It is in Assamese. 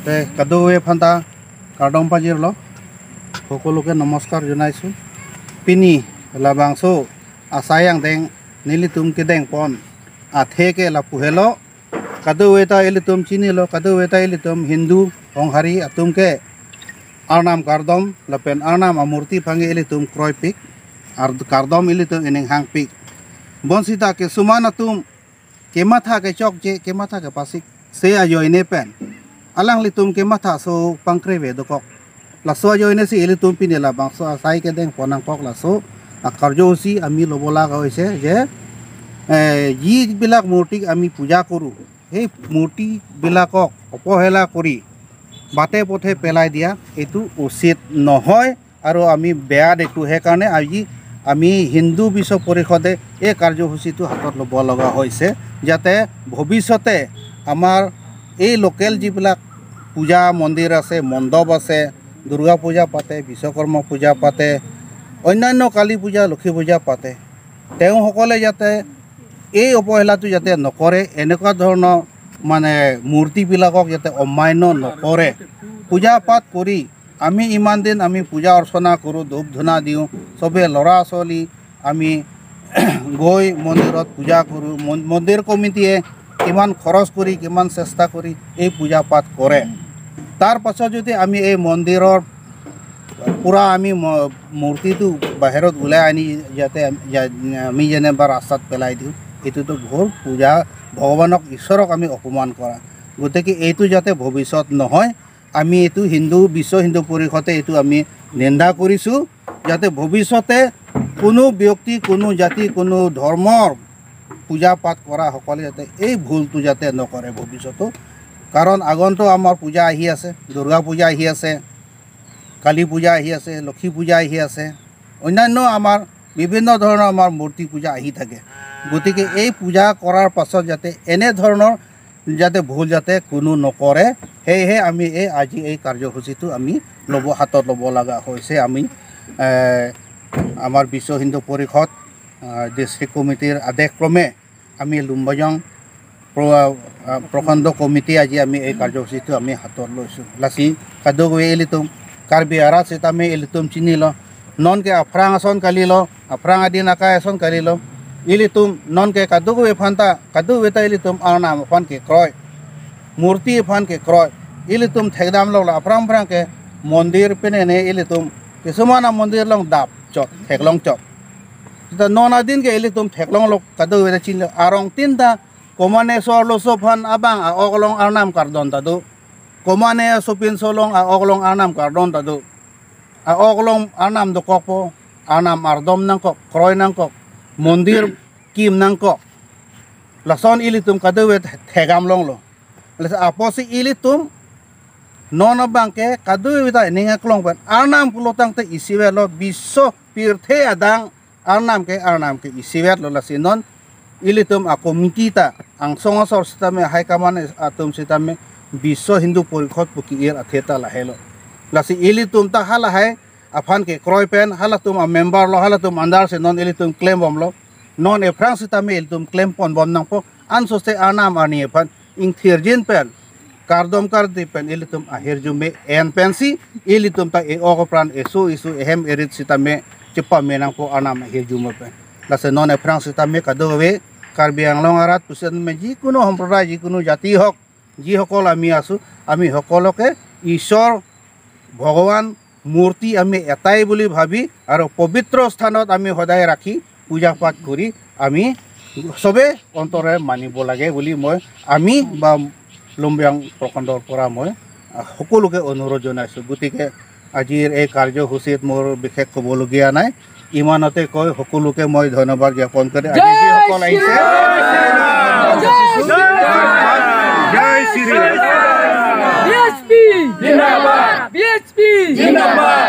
তে কাদুৱে ফান্তা কাৰ্দম পাজিৰ ল সকলোকে নমস্কাৰ জনাইছোঁ। পিনি লাবাংছো আচায়াং দেং নিলিতুম কে দেং পন আথেকে লাপুহেলো কাদুৱে তা এলিতুম চিনিলো কাদুৱে তা এলিতুম হিন্দু অংহারি আতুমকে আরনাম কার্দম লাপেন আরনাম মূর্তি ভাঙে এলিতুম ক্রয় পিক আর কার্দম এলিতুম এনেং হাং পিক বনসিতা কে সুমান আতুম কেমাথা কে চক যে কেমাথা কে পাসিক সে আজয় নে PAN alang litum ke matha so pangkre ve dokok laso ajoy ne si elitum pinela bangso asai ke deng ponang kok laso কাৰ্যসূচী আমি ল'ব লগা হৈছে যে যিবিলাক মূৰ্তিক আমি পূজা কৰোঁ সেই মূৰ্তিবিলাকক অৱহেলা কৰি বাটে পথে পেলাই দিয়া এইটো উচিত নহয় আৰু আমি বেয়া দেখোঁ। সেইকাৰণে আজি আমি হিন্দু বিশ্ব পৰিষদে এই কাৰ্যসূচীটো হাতত ল'ব লগা হৈছে, যাতে ভৱিষ্যতে আমাৰ এই লোকেল যিবিলাক পূজা মন্দিৰ আছে, মণ্ডপ আছে, দুৰ্গা পূজা পাতে, বিশ্বকৰ্মা পূজা পাতে, অন্যান্য কালী পূজা, লক্ষী পূজা পাতে, তেওঁসকলে যাতে এই অৱহেলাটো যাতে নকৰে, এনেকুৱা ধৰণৰ মানে মূৰ্তিবিলাকক যাতে অমান্য নকৰে। পূজা পাঠ কৰি আমি ইমান দিন আমি পূজা অৰ্চনা কৰোঁ, ধূপ ধূনা দিওঁ, চবে ল'ৰা ছোৱালী আমি গৈ মন্দিৰত পূজা কৰোঁ। মন্দিৰ কমিটিয়ে কিমান খৰচ কৰি কিমান চেষ্টা কৰি এই পূজা পাঠ কৰে। তাৰ পাছত যদি আমি এই মন্দিৰৰ পূৰা আমি মূৰ্তিটো বাহিৰত ওলাই আনি যাতে আমি যেনিবা ৰাস্তাত পেলাই দিওঁ, এইটোতো ঘোৰ পূজা ভগৱানক ঈশ্বৰক আমি অপমান কৰা। গতিকে এইটো যাতে ভৱিষ্যত নহয়, আমি এইটো হিন্দু বিশ্ব হিন্দু পৰিষদে এইটো আমি নিন্দা কৰিছোঁ, যাতে ভৱিষ্যতে কোনো ব্যক্তি, কোনো জাতি, কোনো ধৰ্মৰ পূজা পাঠ কৰাসকলে যাতে এই ভুলটো যাতে নকৰে ভৱিষ্যতো। কাৰণ আগন্তুক আমাৰ পূজা আহি আছে, দুৰ্গা পূজা আহি আছে, কালী পূজা আহি আছে, লক্ষী পূজা আহি আছে, অন্যান্য আমাৰ বিভিন্ন ধৰণৰ আমাৰ মূৰ্তি পূজা আহি থাকে। গতিকে এই পূজা কৰাৰ পাছত যাতে এনেধৰণৰ যাতে ভুল যাতে কোনো নকৰে, সেয়েহে আমি এই আজি এই কাৰ্যসূচীটো আমি ল'ব হাতত ল'ব লগা হৈছে। আমি আমাৰ বিশ্ব হিন্দু পৰিষদ ডিষ্ট্ৰিক্ট কমিটিৰ আদেশক্ৰমে আমি লুম্বাজং প্ৰখণ্ড কমিটি আজি আমি এই কাৰ্যসূচীটো আমি হাতত লৈছোঁ। লাচি কাদুৱে এলিতুম কাৰ্বি আৰা চিতামে এলিতুম চিনি ল ননকে আফ্ৰাং আসন কালি ল আফ্ৰাং আদি নাকাই আসন কালি ল ইলিতুম ননকে কাদুৱে ফান্তা কাদুৱে তা ইলিতুম আৰনাম ফানকে ক্ৰয় মূৰ্তি ফানকে ক্ৰয় ইলিতুম ঠেকদাম লগ আফ্ৰাং ফ্ৰাংকে মন্দিৰ পিনে ইলিতুম কিছুমান মন্দিৰ লং দাপ চট ঠেকলং চট ননা দিনকে ইলিতুম ঠেকলং লগ কাদুৱে তা চিনি আৰং তিনটা কমানে সরলো সোফান আবাং অগলং আরনাম কারদন দাদু কমানে সোপিন সোলং অগলং আরনাম কারদন দাদু অগলং আরনাম দো কপ আরনাম আরদম নাংক ক্রয় নাংক মন্দির কিম নাংক লাসন ইলিতুম কাদুৱে ঠেগাম লং লো আপসি ইলিতুম নন বাংকে কাদুৱে তা নিঙা ক্লং পেন আরনাম পুলতাং তে ইসিবে লো বিশ্ব তীর্থে আদাং আরনামকে ইসিবে লো লাসি নন ইলিতুম a committee ta ang songa sor sitame high command atum sitame বিশ্ব হিন্দু পৰিষদ পুকি এর আথেতা লাহেলো লাসি ইলিতুম তা হালা হাই আফান কে ক্রয় পেন হালা তুম আ মেম্বার লো হালা তুম আন্দার সে নন ইলিতুম ক্লেম বম লো নন এফ্রাং সিতামে ইলিতুম ক্লেম পন বম নাং পো আন সোসে আনাম আনি এফান ইং থিরজিন পেন কারদম কার দি পেন ইলিতুম আহের জুমে এন পেনসি ইলিতুম তা এ অগপ্রাণ এসু ইসু এহেম এরিত সিতামে চিপা মেনাং পো আনাম আহের জুমে পেন লাসে নন এফ্রাং সিতামে কাদবে কাৰ্বি আংলং আৰাত পিছত যিকোনো সম্প্ৰদায় যিকোনো জাতি হওক যিসকল আমি আছোঁ, আমি সকলোকে ঈশ্বৰ ভগৱান মূৰ্তি আমি এটাই বুলি ভাবি আৰু পবিত্ৰ স্থানত আমি সদায় ৰাখি পূজা পাঠ কৰি আমি চবেই অন্তৰে মানিব লাগে বুলি মই আমি বা লুম্বিয়াং প্ৰখণ্ডৰ পৰা মই সকলোকে অনুৰোধ জনাইছোঁ। গতিকে আজিৰ এই কাৰ্যসূচীত মোৰ বিশেষ ক'বলগীয়া নাই, ইমানতে কৈ সকলোকে মই ধন্যবাদ জ্ঞাপন কৰি আজি যিসকল আহিছে জয় শ্ৰী ৰাম। বিএসপি জিন্দাবাদ, বিএসপি জিন্দাবাদ।